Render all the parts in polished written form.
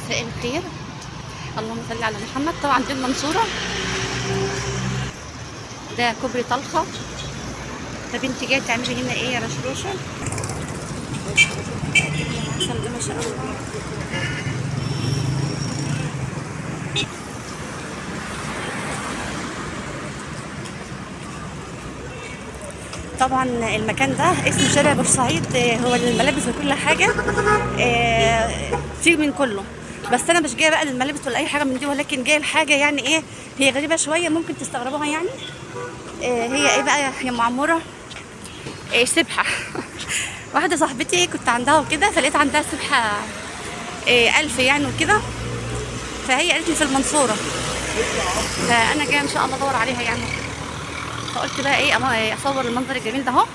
مساء الخير، اللهم صل على محمد. طبعا دي المنصورة، ده كوبري طلخة. طب انت جاية تعملي هنا ايه يا رشروشه؟ العسل ده ما شاء الله. طبعا المكان ده اسمه شارع بورسعيد، هو للملابس وكل حاجة، فيه من كله. بس انا مش جاية بقى للملابس ولا اي حاجة من دي، ولكن جاية لحاجة يعني ايه، هي غريبة شوية ممكن تستغربوها يعني. هي ايه بقى يا معموره؟ سبحه. واحدة صاحبتي كنت عندها وكده، فلقيت عندها سبحه 1000 يعني وكده، فهي قالت لي في المنصورة، فانا جاية ان شاء الله ادور عليها يعني. فقلت بقى ايه، اصور المنظر الجميل ده اهو.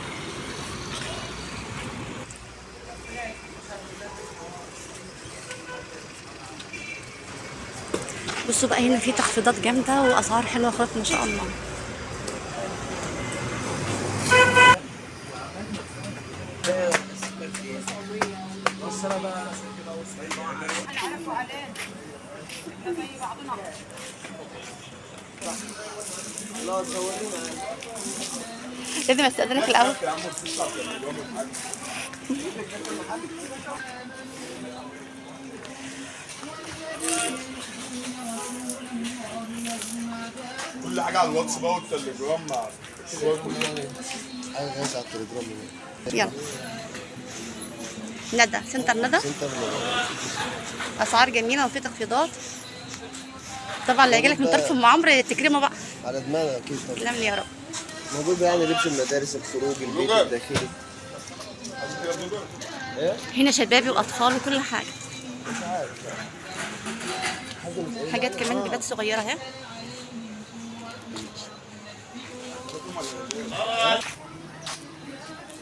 بصوا بقى هنا في تخفيضات جامدة واسعار حلوة خالص ما شاء الله. لازم استاذنك الاول. كل حاجة على الواتس بقى والتليجرام مع الصور كلها. حاجة جاهزة على التليجرام. يلا ندى، سنتر ندى، سنتر ندى. اسعار جميلة وفي تخفيضات. طبعا اللي هيجيلك من طرف ام عمرو تكرمه بقى. على دماغنا اكيد طبعا. تسلم لي يا رب. موجود بقى يعني لبس المدارس، الخروج، البيت الداخلي. هنا شبابي واطفال وكل حاجة. حاجات كمان بيبات صغيرة اهي.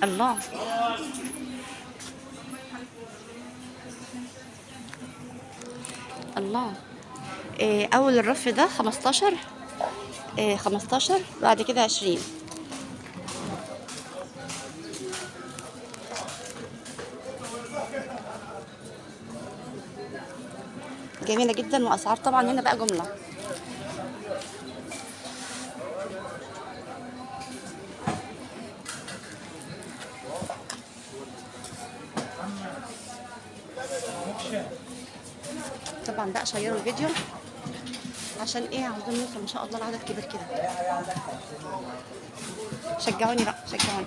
الله، الله. إيه اول الرف ده 15، إيه 15، بعد كده 20. جميلة جدا، واسعار طبعا هنا بقى جملة. طبعا بقى شيروا الفيديو عشان ايه، عاوزين نوصل ان شاء الله لعدد كبير كده. شجعوني بقى، شجعوني.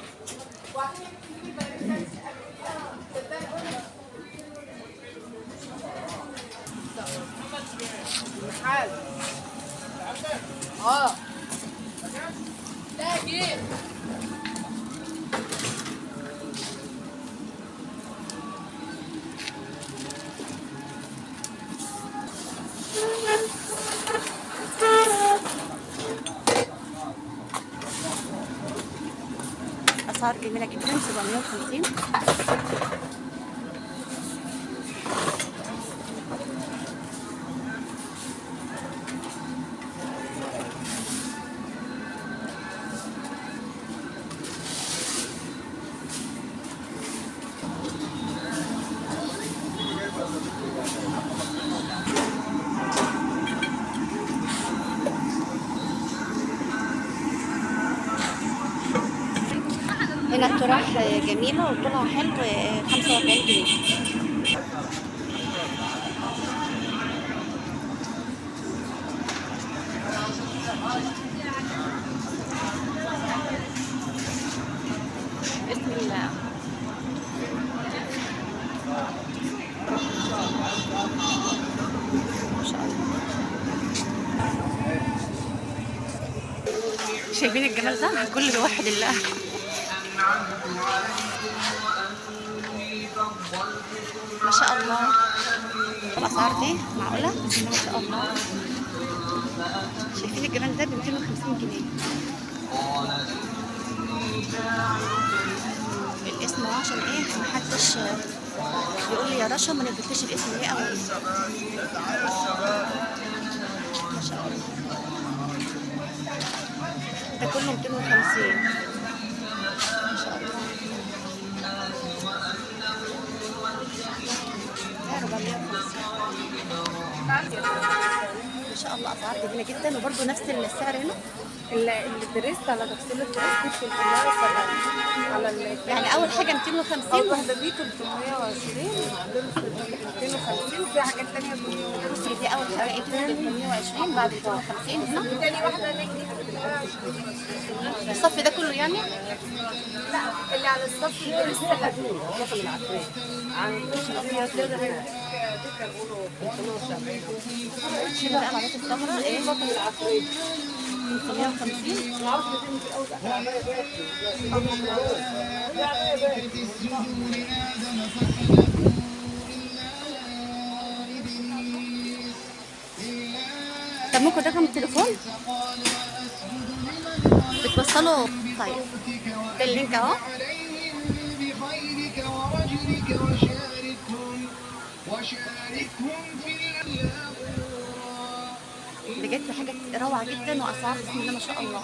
اسعار جميلة جدا، 750. هنا الطرح جميلة وطولها حلو، 45 جنيه. بسم الله. ما شاء الله. شايفين الجمال ده؟ كل واحد الله. ما شاء الله. الأسعار دي معقولة؟ بسم الله ما شاء الله. شايفين الجمال ده ب 250 جنيه. الاسم اهو عشان ايه محدش يقول لي يا رشا ما نزلتش الاسم ليه او ايه. ما شاء الله. ده كله 250. ما شاء الله. ده 450. ما شاء الله اسعار جميلة جدا، وبرده نفس السعر هنا. ال dress على تفصيل ال dress 370 على يعني اول حاجة 250. اول واحدة دي 320، دول 250، وفي حاجات تانية. بصي دي اول حاجة ايه، 320 بعد 250 هنا. تاني واحدة هناك دي 320. الصف ده كله يعني؟ لا، اللي على الصف ال dress القديم. هنا بقى العبايات السمراء ايه 350. طب ممكن رقم التليفون؟ بتوصلوا؟ طيب ده ال link اهو. بخيلك ورجلك وشاركهم في بجد حاجات روعة جدا واسعار بسم الله ما شاء الله.